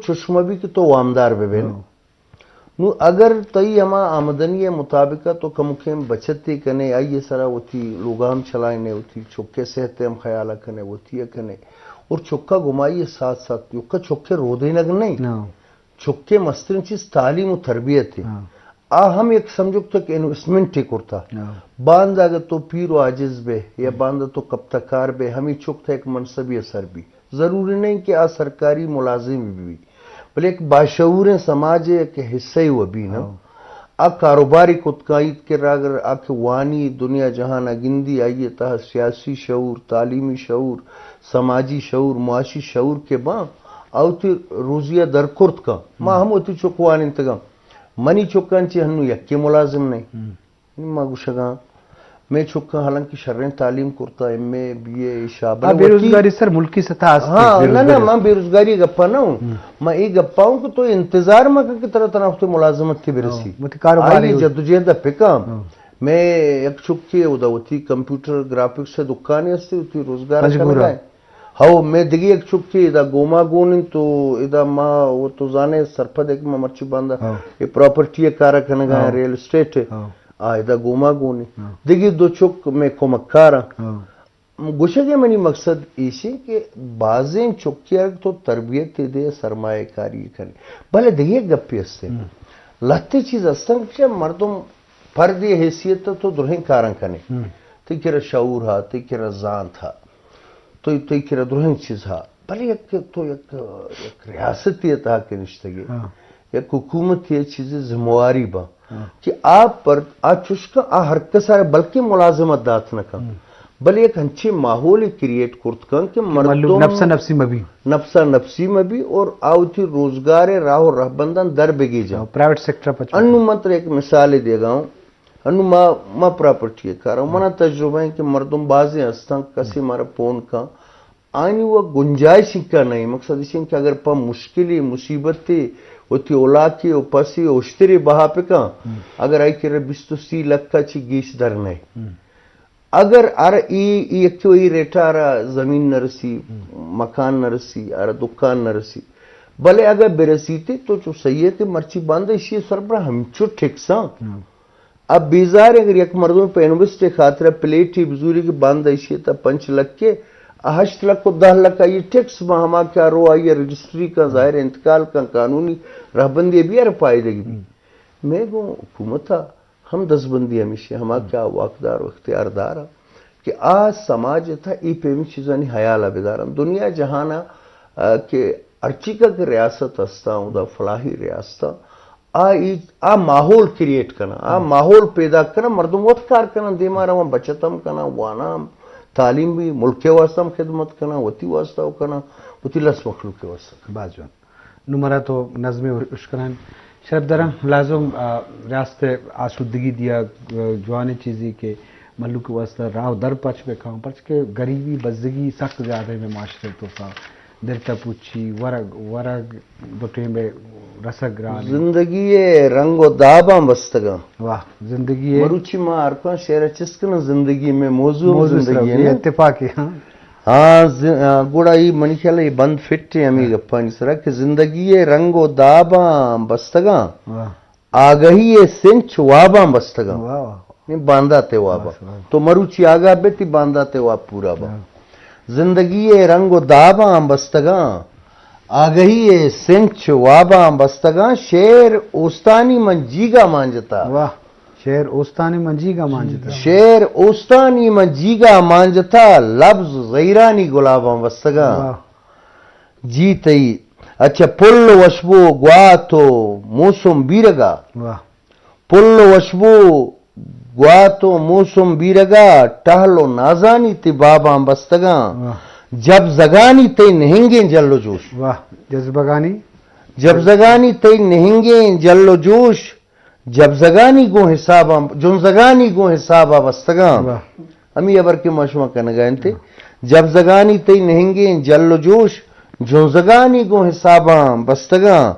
چشمہ بھی کہ تو وامدار بہ بے نا۔ ہاں۔ نو اگر تئی ہما آمدنی ء مطابق ء تو کمکیں بچتے کنے، آئی ء سرا وتی لوگاں ہم چلائینے، وتی چکے صحت ء ہم خیال ء کنے، وتی ء کنے، اور چکا گمائی ء ساتھ ساتھ، چکا چکے رودینگ نہیں۔ ہاں۔ چکے مستریں چیز تعلیم و تربیت ہے۔ ہاں۔ آ ہم یک سمجھوک تک انویسٹمنٹ کرتا۔ ہاں۔ باند اگر تو پیر و عاجز بے یا باند تو کپتہ کار بے، ہمیں چک تھا یک منصبی اثر بھی۔ ضروری نہیں کہ آ سرکاری ملازم بھی، بلے یک باشعوریں سماج ء یک حصہ و بھی نا۔ ہاں۔ آ کاروباری کت کائیت کہ اگر آ کہ وانی دنیا جہان ء گندی، آئی ء تہا سیاسی شعور، تعلیمی شعور، سماجی شعور، معاشی شعور کہ باں، آ وتی روزی ء در کرت کن۔ ما ہم وتی چک وانینتگاں۔ منی چکاں چہ ہنو یکے ملازم نہیں۔ ہم۔ ما گوشگاں، مئے چکاں حالانکہ شریں تعلیم کرتا، ایم اے، بی اے، ایشا، آ بلے وتی بیروزگاری سر ملکی سطح است، ہاں، نہ، نہ، بیروزگاری۔ من بیروزگاری گپا نہ ہوں۔ ہم۔ من اے گپا ہوں کہ تو انتظار مکن کہ ترا تنا وتی ملازمت تی برسی۔ ہاں، وتی کاروبار آئی ہے۔ جدوجہد پکام۔ ہاں۔ مئے یک چکے اودا وتی کمپیوٹر گرافکس دکانے استے، وتی روزگار پنجگور۔ کنگا ہے۔ ہو، مئے دگہ یک چکے ادا گوما گون انت، تو ادا ما، وہ تو زانے سرپد ہے کہ ما مرچی باندا ہاں۔ اے پراپرٹی کارا کنگا ہے، ہاں۔ ریئل اسٹیٹ ہے۔ ہاں۔ آ ادا گوما گون انت۔ ہاں۔ دگہ دو چک مئے کمکار انت۔ ہاں۔ گوشگ ء منی مقصد ایش انت کہ بازیں چکے ء تو تربیت دے، سرمایہ کاری کنے۔ بلے دگہ یک گپے است انت۔ ہم۔ لہتے چیز است انت کہ مردم پردے حیثیت ء تو درہیں کاراں کنے۔ ہم۔ تئی کرا شعور ہا، تئی کرا زانت ہا، تو، تئی کرا درہیں چیز ہا۔ بلے یک تو یک، یک ریاستے ء تہا کہ نشتگے، ہاں۔ یک حکومتے ء چیزے ذمہ واری باں۔ ہاں۔ کہ آ پر، آ چشکاں، آ ہر کس ء بلکیں ملازمت دات نہ کن، ہم۔ بلے یک انچیں ماحولے کریئیٹ کرت کن کہ کہ مردم مردم نفسا نفسی مبی۔ نفسا نفسی مبی اور آ وتی روزگار ء راہ و رہبنداں در بگیجاں۔ ہاں، پرائیویٹ سیکٹر پچ انو بکن۔ من ترا یک مثالے دیگا ہوں۔ انو ما، ما پراپرٹی کارا ہوں۔ منا تجربہ ہے کہ مردم بازیں ہستاں، کسے مارا فون کن، آنی و گنجائش انکا نہیں۔ مقصد اش کہ اگر پہ مشکلی، مصیبتے، وتی اولاکے و پسے و اشترے بہا پکاں، ہم۔ اگر آئی کرا بیست و سی لکھ کا چی گیش در نہیں۔ ہم۔ اگر ار ای، ای یکی و ای ریٹا ارا زمین نرسی، ہم۔ مکان نرسی، ارا دکان نرسی۔ بلے اگر برسیتے تو چو صحیح ہے کہ مرچی باندہ اشی سربرا ہمچو ٹیکساں۔ ہم۔ اب بیزار اگر یک مردم پہ انویسٹ خاطر پلیٹی بزوری کہ باندہ اشی تا پنچ لکھ کے، ہشت لکھ و دہ لکھ آئی ٹیکس ما ہما کیا رو آئی رجسٹری کا ظاہر انتقال کا قانونی رہبندی بھی ار پائے دگی بھی۔ ہم۔ میں گو حکومت ہم دزبندی ہمیشہ ہما ہم۔ کیا واقدار و اختیار دار کہ آ سماج تھا ای پیمی چیزانی حیال بدارن۔ دنیا جہانا، آ، کہ ہرچی کا کہ ریاست ہستا، اودا فلاحی ریاست آ، ای، آ ماحول کریئیٹ کنا، آ ہم۔ ماحول پیدا کنا، مردم وت کار کنا، دیما روان، بچت ہم کنا، وانا ہم، تعلیم بھی، ملک کے واسطہ ہم خدمت کنا، وتی واسطہ ہم کنا، وتی لس مخلوق کے واسطہ کنا۔ باز جوان۔ نو مرا تو نظمے اشکنان۔ شرف دارم لازم، آ، ریاست آسودگی دیا، آ، جوانیں چیزی کہ ملوک واسطہ راہ و در پچ بکن، پرچہ کہ غریبی، بزگی سخت زیادہ ہے معاشرے تو کا۔ دل تپوچی، ورگ، ورگ دو ٹیم رسگ گران ہے۔ زندگی ء رنگ و داباں بستگاں۔ واہ، زندگی ء مروچی ما ہر کان شعر چست کناں، زندگی میں موضوع ہم موضوع زندگی صرف ہے یہ نا۔ اتفاق ہے، ہاں۔ ہاں، ز-، آ، گڑا ای منی خیال ء ای بند فٹ ہے ہمیں ہاں۔ گپانی سرا کہ زندگی ء رنگ و داباں بستگاں۔ واہ۔ آگہی ء سنچ واباں بستگاں۔ واہ، واہ۔ نی باندات ء واباں۔ واہ، واہ۔ تو مروچی آگاہ بے تی باندات ء واب پورا باں۔ واہ۔ زندگی ء رنگ و داباں بستگاں۔ آگہی ء سنچ واباں بستگاں۔ شعر اوستانی من جیگا مانجتا۔ واہ۔ شعر اوستانی من جیگا مانجتا۔ شعر اوستانی من جیگا مانجتا۔ لبز زہیرانی گلاباں بستگاں۔ واہ۔ جی تئی، اچھا، پل و وشبو گوات و موسم بیرگا۔ واہ۔ پل و وشبو گوات و موسم بیرگا، ٹہل و نازانی تی باباں بستگاں۔ واہ۔ جب زگانی تی نہنگیں جل و جوش۔ واہ، جذبگانی۔ جب زگانی تی نہنگیں جل و جوش، جبزگانی گوں حساباں، جنزگانی گوں حسابا بستگاں۔ واہ۔ ہمی ہبر کہ ما شما کنگا انت۔ جبزگانی تئی نہنگیں جل و جوش، جنزگانی گوں حساباں بستگاں۔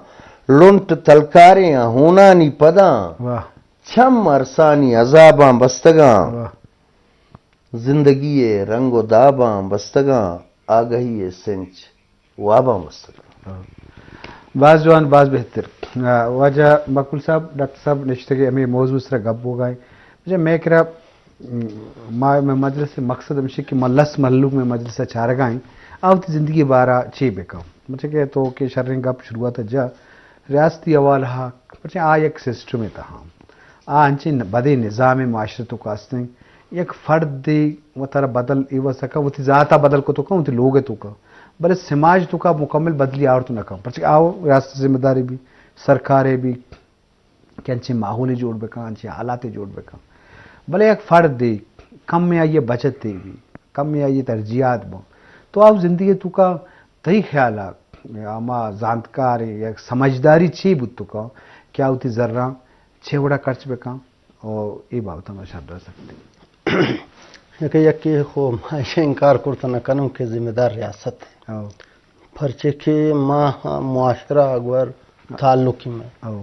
لنٹ تلکاریں ہونانی پداں، واہ۔ چم ارسانی عذاباں بستگاں۔ واہ۔ زندگی ء رنگ و داباں بستگاں، آگہی ء سنچ واباں بستگاں۔ ہاں۔ باز جوان، باز بہتر۔ آ، واجہ مقبول صاحب، ڈاکٹر صاحب نشتگے ہمے موضوع سرا گپ بوگا ایں۔ واجہ مئے کرا، م، ما، مئے مجلس مقصد ہمشی کہ ما لس مہلوک مئے مجلس چارگا ایں، آ وتی زندگی بارا چے بکن؟ پرچہ کہ تو کہ شریں گپ شروعات جا ریاستی حوالہ، پرچہ آ یک سسٹم تہا۔ آ انچیں بدیں نظامے معاشرہ توکا است انت، یک فردے وتارا بدل اے واسطہ کن، وتی ذاتا بدل کتو کن، وتی لوگ توکا، بلے سماج توکا مکمل بدلی آورت نہ کن، پرچہ آ ریاست ذمہ دارے بی، سرکارے بی کہ انچیں ماحولے جوڑ بکن، انچیں حالاتے جوڑ بکن۔ بلے یک فردے کمیں آئی بچتے بی، کمیں آئی ترجیحات بن، تو آ زندگی توکا تئی خیالا ہما زانتکارے یک سمجھداری چی بوت کن کہ آ وتی زراں چے وڑا خرچ بکن؟ او اے بابت ما شر سکتے۔ یکے یکے خو ما ایشی انکار کرت نہ کنوں کہ ذمہ دار ریاست ہے۔ او۔ پرچے کہ ما معاشرہ گور تعلقی میں۔ او۔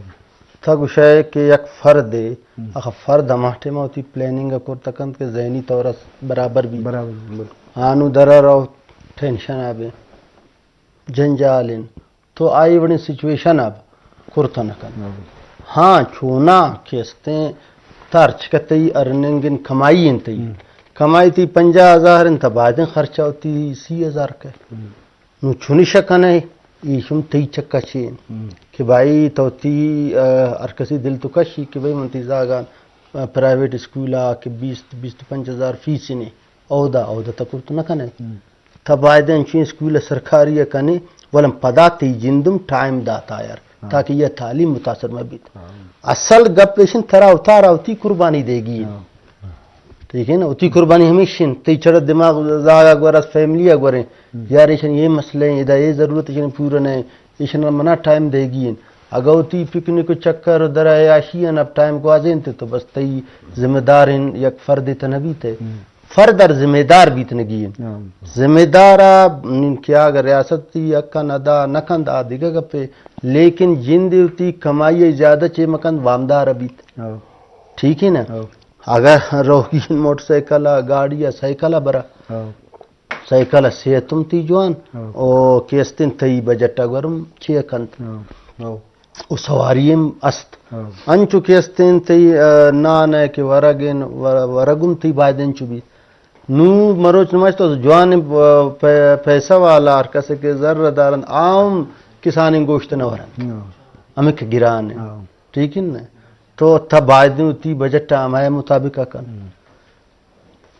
تا گوشے کہ یک فرد ہے، ہم۔ اخ فرد ہما ٹائم وتی پلاننگ کرت کنت کہ ذہنی طور اس برابر بی۔ برابر، بالکل۔ آنو درر او ٹینشن آبے۔ جنجال انت، تو آئی وڑیں سچویشن ء کرت نہ کن۔ ہاں۔ ہاں، چونا کہ استیں ترچ کہ تئی ارننگ ان کمائی انت تئی۔ ہم۔ کمائی تئی پنجاہ ہزار انت، بائدیں خرچہ وتی سی ہزار کہ۔ ہم۔ نو چونی شکنئے، ایشم تئی چکا چین۔ ہم۔ کہ بھائی تو تی، آ، ہر کسی دل تو کشی کہ بھائی من تی زاگان، آ، پرائیویٹ اسکول آ کہ بیست، بیست پنچ ہزار فیس نے۔ اودا، اودا تا کرت نہ کنے۔ ہم۔ تا باید انچیں اسکول سرکاری ء کنے، ولم پدا تئی جندم ٹائم داتا یار، ہاں۔ تاکہ یہ تعلیم متاثر مہ بیت۔ ہاں۔ اصل گپ ایشن ترا وتارا وتی قربانی دیگی۔ ہاں۔ ٹھیک ہے نا؟ وتی قربانی ہمیش انت۔ تئی چڑ دماغ زاگا گور اس فیملی ء گوریں۔ ہم۔ یار ایشن یہ مسئلہ ہیں، ادا یہ ضرورت ایشن پورا نہیں، ایشن منا ٹائم دیگی ہیں۔ اگہ وتی پکنک و چکر و در عیاشی ہیں، اب ٹائم گوازینتے تو بس تئی ذمہ دار ہیں، یک فرد تنبیت ہے۔ ہم۔ فرد ار ذمہ دار بیت نگی انت۔ ہاں۔ ذمہ دار ء نین کہ اگر ریاست تی حق ء ادا نہ کنت، آ دگہ گپے، لیکن جند وتی کمائی ء زیادہ چے مہ کنت، وامدار بیت۔ ہاں۔ ٹھیک ہے نا؟ ہاں۔ اگر روگی موٹر سائیکل ء، گاڑی ء، سائیکل ء برا۔ ہاں۔ سائیکل ء صحت ہم تی جوان، ہاں۔ او کہ استیں تئی بجٹ ء گورم چے کنت۔ ہاں۔ ہاں۔ و سواری ہم است۔ ہاں۔ انچو کہ استیں تئی، آ، نان ہے کہ ورگ ان، ور-، ورگ ہم تئی باید انچو بیت۔ نو مروچ نماز تو جوان، آ، پے-، پیسہ والا ہر کس کہ زر دارن، عام کسان گوشت نہ ورن۔ ہاں۔ ہمیں کہ گران ہے۔ ہاں۔ ٹھیک ہے نا؟ تو تا باید تئی بجٹ ہمے مطابق کن۔ ہاں۔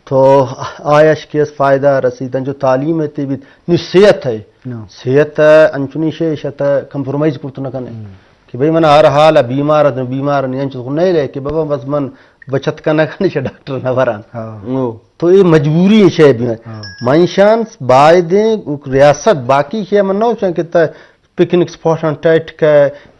تو آیش کہ اس فائدہ رسیت، انچو تعلیم ء تئی بیت، نی صحت ہے۔ نو۔ صحت ء انچنی شے، ایش ء تہ کمپرومائز کرت نہ کنے۔ ہم۔ کہ بھئی من ہر حال ء بیمار ات، بیمار نہیں، انچو نہیں لے کہ بابا بس من بچت کنگ ء نش ڈاکٹر نہ بران۔ ہاں۔ نو۔ تو اے مجبوری ہے شے بھی۔ ہاں۔ منشان بایدیں ریاست باقی شے من نہ وچن کہ تہ پکنک اسپاٹ ٹائٹ کہ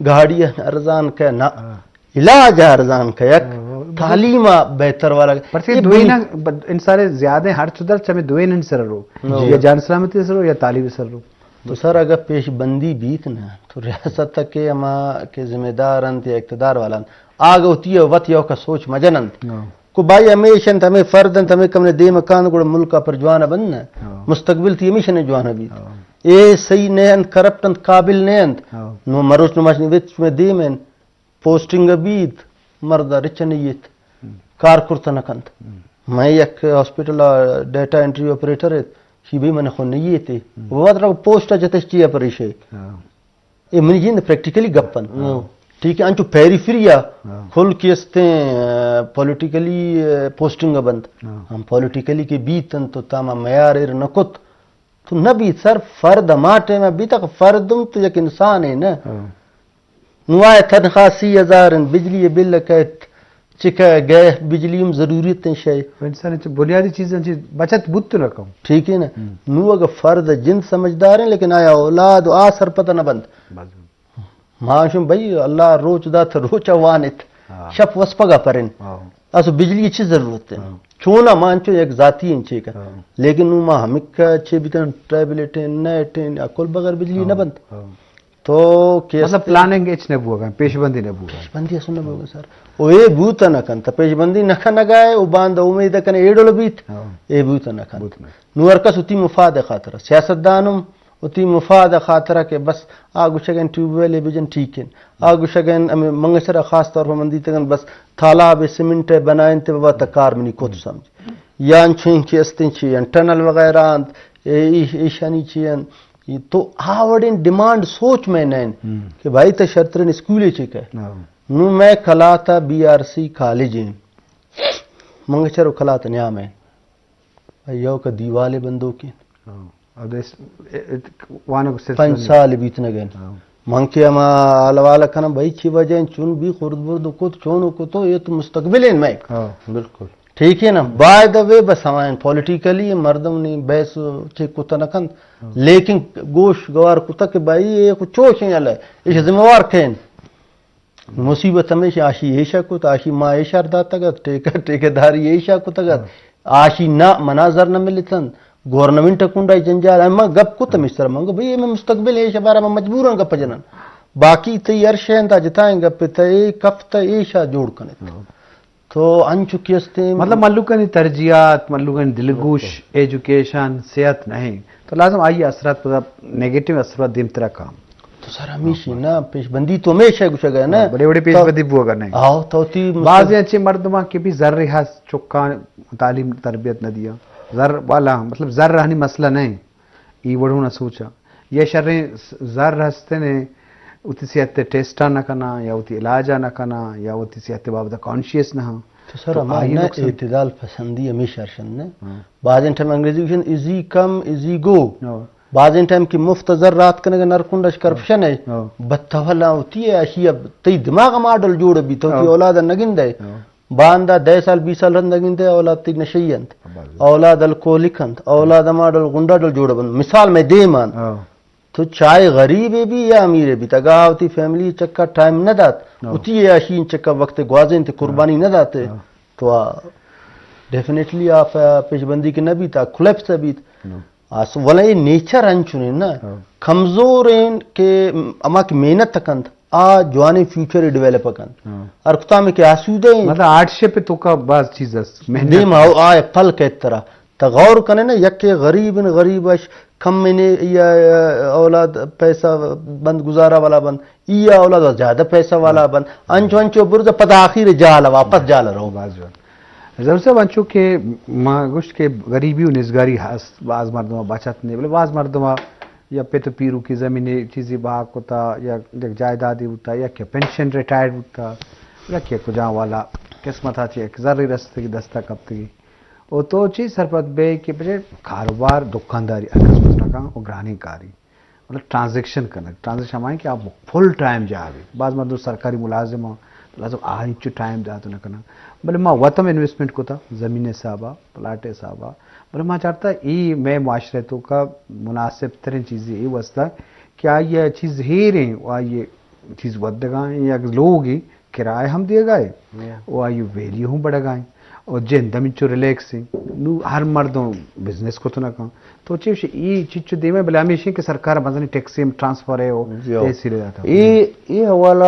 گاڑی ارزان کہ نہ۔ ہاں۔ علاج ارزان کیک، ہاں، وہ تعلیم ء بہتر والا۔ پرچہ یہ دوئیناں بنی-، ب-، انسان زیادہ ہر چدر چمے دوئیناں سر رو۔ جی۔ یا جان سلامتی سر رو یا تعلیم سر رو۔ تو سر اگر پیش بندی بیت نا، تو ریاست تک کہ ہما کہ ذمہ دار انت یا اقتدار والا انت، آگہ ہوتی ہے وت یا کا سوچ مجن انت۔ ہاں۔ کو بھائی ہمیش انت، ہمیں فرد انت، ہمیں کم نے دیم کان گڑ ملک پر جوان بند نا۔ ہاں۔ مستقبل تی ہمیش نے جوان بیت۔ ہاں۔ اے صحیح نے انت، کرپٹ انت، قابل نے انت۔ ہاں۔ نو مروچ نماش نے وچ میں دیم انت۔ پوسٹنگ بیت، مرد رچ نیت، ہم۔ کار کرت نہ کنت۔ ہم۔ میں یک ہاسپٹل ء ڈیٹا انٹری آپریٹر ات، شی بھی من خو نیت۔ ہم۔ وت را پوسٹ جتش چی پریشے۔ ہاں۔ اے منی جند پریکٹیکلی گپ انت۔ ہاں۔ ٹھیک ہے، انچو پیریفری ء ہاں۔ کل کہ استیں، آ، پولیٹیکلی، آ، پوسٹنگ بنت۔ ہاں۔ ہم پولیٹیکلی کہ بیت انت تو تاما میار ایر نہ کت۔ تو نہ بیت سر، فرد ہما ٹائم ء بیت کہ فرد ہم تو یک انسان ہے نا۔ ہاں۔ نو آئے تنخواہ سی ہزار انت، بجلی بل کئیت، چکہ گئے بجلی ہم ضروریت ہیں شے۔ انسان چ بنیادی چیزاں چی بچت بوت نہ کم۔ ٹھیک ہے نا؟ ہم۔ نو اگر فرد جند سمجھدار ہیں، لیکن آیا اولاد و آ سرپد نہ بنت۔ بس۔ ما شم بھئی اللہ روچ دات، روچ وانت۔ ہاں۔ شپ وسپگا پرن۔ ہاں۔ اسو بجلی چی ضرورت ہے؟ ہاں۔ چونا ما انچو یک ذاتی انچے کا۔ ہاں۔ لیکن نو ما ہمک چے بیتن ٹیبلٹ ہیں، نیٹ ہیں، اکل بغیر بجلی نہ ہاں۔ بنت۔ ہاں۔ تو کہ مطلب است پلاننگ اچ نہ بوگا، پیش بندی نہ بوگا۔ پیش بندی اسو نہ بوگا سر۔ او اے بوت نہ کنت، پیش بندی نہ کنگا ہے، او باند امید کنے ایڈول بیت۔ ہاں۔ اے بوت نہ کنت۔ بوت نہ۔ نو ہر کس وتی مفاد خاطر۔ سیاست دانم وتی مفاد ءِ خاطر ءَ کہ بس آ گوشگ ءَ انت ٹیوب ویل ءَ بجن ٹھیک انت۔ آ گوشگ ءَ انت ہمے منگسر ءَ خاص طور پر من دیتگ انت بس تالاب ءِ سیمنٹ ءِ بنائینت بابا تہ کار منی کت سمجھ۔ یا انچیں چی استیں چی انت ٹنل وغیرہ انت، اے، اے، ایشانی چی انت۔ تو آ وڑیں ڈیمانڈ سوچ میں نہ انت کہ بھائی تہ شرترین اسکول ءَ چی کہ۔ نوں مئے کلات ءَ بی آر سی کالج انت۔ منگسر و کلات نیام انت۔ ایوک ءَ دیوال ءِ بندوک انت۔ ہاں۔ اد اس-، ات-، وانگ سلسلہ پنچ نہیں۔ سال بیت نہ گئے۔ ہاں۔ من کہ ہما حال حوالہ کناں، بھائی چی وجہ انت، چون بی خرد برد کت، چون کتو، اے تو مستقبل انت مئے۔ ہاں، بالکل۔ ٹھیک ہے نا؟ باید وے بس ہمائیں پولیٹیکلی مردم نی بحث چی کت نہ کنت۔ ہاں۔ لیکن گوش گوار کتا کہ بھائی اے کو چوش ہیں اللہ، اے ذمہ وار کین۔ مصیبت ہمیش آشی ایشا کت، آشی ما ایشار داتگ ات، ٹھیکہ، ٹھیکہ داری ایشا کتگ ات۔ آشی نہ منا زر نہ ملتن، گورنمنٹ کنڈا جنجال، ما گپ کت ہمیش سر، من گو بھئی، اے مئے مستقبل ایشا بارا ما مجبورن گپ جنن۔ باقی تئی ہر شے انت جتائیں گپ تئی کفت ایشا جوڑ کنت۔ تو انچو کہ استیں مطلب ملوکانی ترجیحات، ملوکانی دلگوش، ایجوکیشن، صحت نہیں۔ تو لازم آئی اثرات پدا نیگیٹو اثرات دیمترا کام۔ تو سر ہمیشی نا، پیش بندی تو ہمیشہ گوشگ ہے نا۔ بڑے بڑے پیش تو بندی بوگا نہیں۔ آؤ، تو تی مستقبل بعضی انچے مردماں کہ بھی زر ہست، چکاں تعلیم تربیت نہ دیا۔ زر والا، مطلب زر رہنی مسئلہ نہیں۔ ای وڑوں نہ سوچا۔ یا شریں ز-، زر ہستنے، وتی صحت ٹیسٹا نہ کنا، یا وتی علاجا نہ کنا، یا وتی صحت بابت کانشیس نہ ہاں۔ تو سر، تو ہما آئی نہ نقصان۔ اعتدال پسندی ہمیشہ ارشن نے۔ ہاں۔ بعض ٹائم انگریزی گوشن، "Easy come, easy go"۔ ہاں۔ بعض ٹائم کہ مفت زر رات کنگ نرکنڈش کرپشن ہے۔ ہاں۔ بتولا ہوتی ہے، اشی اب تئی دماغ ماڈل جوڑ بھی تو ہاں۔ اولاد نگندے۔ ہاں۔ باندا دہ سال، بیس سال رند نگندے، اولاد تئی نشئی انت۔ ہاں، بس۔ اولاد الکوہلک انت، اولاد ہما ڈول گنڈا ڈول جوڑ بنت۔ مثال میں دیمان۔ ہاں۔ تو چاہے غریب ہے بھی یا امیر ہے بھی، اگا وتی فیملی چکا ٹائم نہ دات، ہاں۔ وتی عیاشی چکا وقت گوازینت، قربانی نہ داتے، ہاں۔ تو آ ڈیفینیٹلی آ پ-، پیش بندی کہ نہ بیت، آ کلیپس بیت۔ ہاں۔ آس-، ولے اے نیچر انچو نے نا، ہاں۔ کمزور ہیں کہ ہما کہ محنت کنت، آ جوانیں فیوچر ڈیولپ کنت۔ ہاں۔ ہر کتا میں کہ آسودہ ہیں۔ مطلب ہارڈشپ تو کا بعض چیز است، محنت۔ دیم آ، آ پل کہت ترا۔ تا غور کنے نا، یکے غریب ان، غریب اش کم نے یا اولاد پیسہ بند، گزارہ والا بند، یا اولاد زیادہ پیسہ والا بند، انچو انچو برز پدا آخر جال واپس جال رو۔ باز جوان۔ ظہور صاحب، انچو کہ ما گوشت کہ غریبی و نزگاری ہست، باز مردم بچت نے، بلے باز مردم یا پت و پیروکی زمین چیزی بہا کتا، یا یک جائیدادی بوتا، یا کہ پنشن ریٹائرڈ بوتا، یا کہ کجام والا قسمت آتی یک زری رستگی دستا کپتگی۔ و تو چی سرپد بے کہ بجے کاروبار، دکانداری ہر کس کت نہ کن و گرانیں کاری۔ مطلب ٹرانزیکشن کنگ۔ ٹرانزیکشن ہمائیں کہ آپ فل ٹائم جا بے۔ بعض مردم سرکاری ملازم ہوں، تو لازم آ انچو ٹائم دات نہ کنن۔ بلے ما وت ہم انویسٹمنٹ کتا، زمین حسابا، پلاٹ حسابا۔ بلے ما چارتا ای مئے معاشرے تو کا مناسب ترین چیزی ای واسطہ کہ آئی چیز ہیریں و آئی چیز ودگائیں یا لوگی کرایہ ہم دیگا ہے، ہاں۔ و آئی ویلیو ہم بڑھگا ہے، و جند ہم انچو ریلیکس ہیں۔ نو ہر مردم بزنس کت نہ کن۔ تو چی وشی، ای چیچو دیما، بلے ہمیشہ کہ سرکار مزنی ٹیکسی ہم ٹرانسفر ہے و جی ہاں۔ تحصیل جاتا۔ ای، ای حوالہ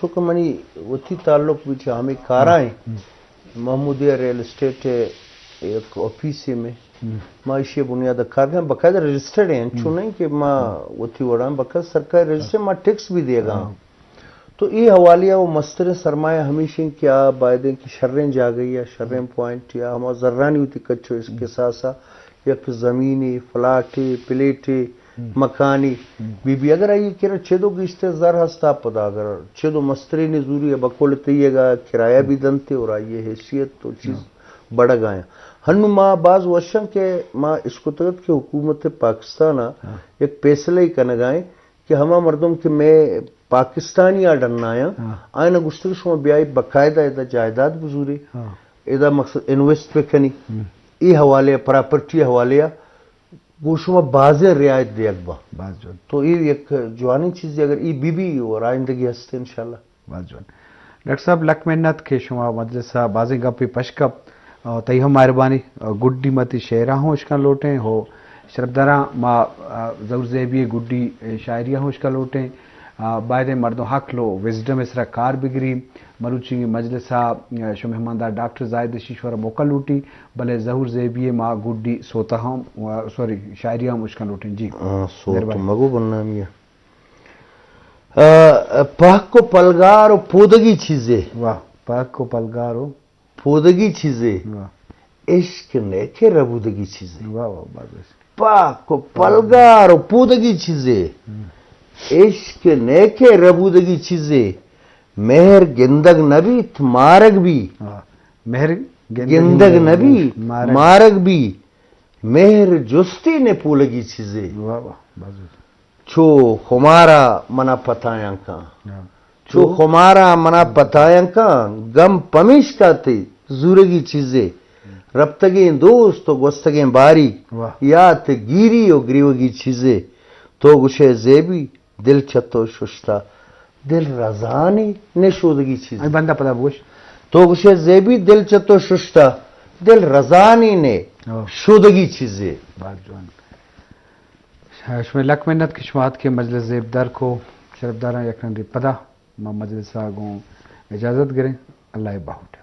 چونکہ منی وتی تعلق بھی چاہ ہمیں کارا ہیں۔ ہم۔ محمودیہ ریئل اسٹیٹ ہے، ایک آفیس ہے میں۔ ہم۔ ما ایشی بنیاد کار ہیں، باقاعدہ رجسٹرڈ ہیں، چون ہم۔ نہیں کہ ما وتی وڑا، باقاعدہ سرکار رجسٹر، ما ٹیکس بھی دیگا۔ ہاں۔ تو اے حوالے ءَ و مستریں سرمایہ ہمیش انت کہ آ باید انت کہ شریں جاگہے یا شریں پوائنٹ یا ہما زرانی وتی کچ و اس کساس ءَ یک زمینے، فلاٹے، پلیٹے، مکانے بی بی۔ اگر آئی کرا چدو گیشتر زر ہست، آ پدا اگر چدو مستریں نزوری ءَ بکول تئی اگا کرایہ بھی دنتے اور آئی حیثیت تو چیز بڑگ آیاں۔ ہنو ما باز وشاں کہ ما اشکتگت کہ حکومت پاکستان ءَ یک فیصلہ کنگائیں کہ ہما مردم کہ مئے پاکستانی آ ڈنایاں، ہاں۔ آیانا گوشتگ شما بیائے باقاعدہ ادا جائیداد بزورے، ہاں۔ ادا مقصد انویسٹ بکنی، ہم۔ اے حوالے ءَ، پراپرٹی حوالے ءَ گوں شما بازیں رعایت دیگ با۔ باز جوان۔ تو اے یک جوانیں چیزے اگر اے بی بی اور آئندگی ہستے انشاءاللہ۔ باز جوان۔ ڈاکٹر صاحب، لک منت کہ شما مجلس ءَ بازیں گپے پش کپت۔ آ، تئی ہم مہربانی۔ آ، گڈی ما تئی شعراں ہوں اشکن لوٹیں، ہو شرپداراں ما، آ، ظہور زیبی گڈی، اے، شاعریاں ہوں اشکن لوٹیں۔ آ، باید ایں مردم عقل و وزڈم ءِ سرا کار بگری۔ مروچی مجلس ءَ، آ، شما مہماندار ڈاکٹر زاہد شیشور ءَ موکل لوٹی، بلے ظہور زیبی ءِ ما گڈی سوتہ ہم، آ، سوری، شاعری ہم اشکن لوٹیں۔ جی۔ آ، سوت مہربانی۔ مگو بنامی ءَ۔ آ، پہک و پلگار و پودگی چیزے۔ واہ، پہک و پلگار و پودگی چیزے۔ واہ۔ عشق نئے کہ ربودگی چیزے۔ واہ، واہ، باز عشق۔ پہک و پلگار و پودگی چیزے۔ ہم۔ عشق نئے کہ ربودگی چیزے۔ مہر گندگ نہ بیت، مارگ بی۔ واہ۔ مہر گندگ گندگ نہ نہ بیت، بیت، مارگ۔ مارگ بی۔ مہر جستی نپولگی چیزے۔ واہ، واہ، باز عشق۔ چو خمارا منا پتایاں کاں۔ ہاں۔ چو چو خمارا منا پتایاں کاں، گم پمیشکا تے زورگی چیزے۔ رپتگیں دوست و گوستگیں باری، واہ۔ یات گیری و گریوگی چیزے۔ تو گشے زیبی دل چہ تو ششتا، دل رزانی نے شودگی چیزے۔ اے بندہ پدا بگوش۔ تو گشے زیبی دل چہ تو ششتا، دل رزانی نے ہاں۔ شودگی چیزے۔ باز جوان۔ شمئے لک منت کہ شما اتکے مجلس زیب در کو۔ شرفداراں، یک رندے پدا ما مجلس ءَ گوں اجازت گریں۔ اللہ ءِ باہوٹ۔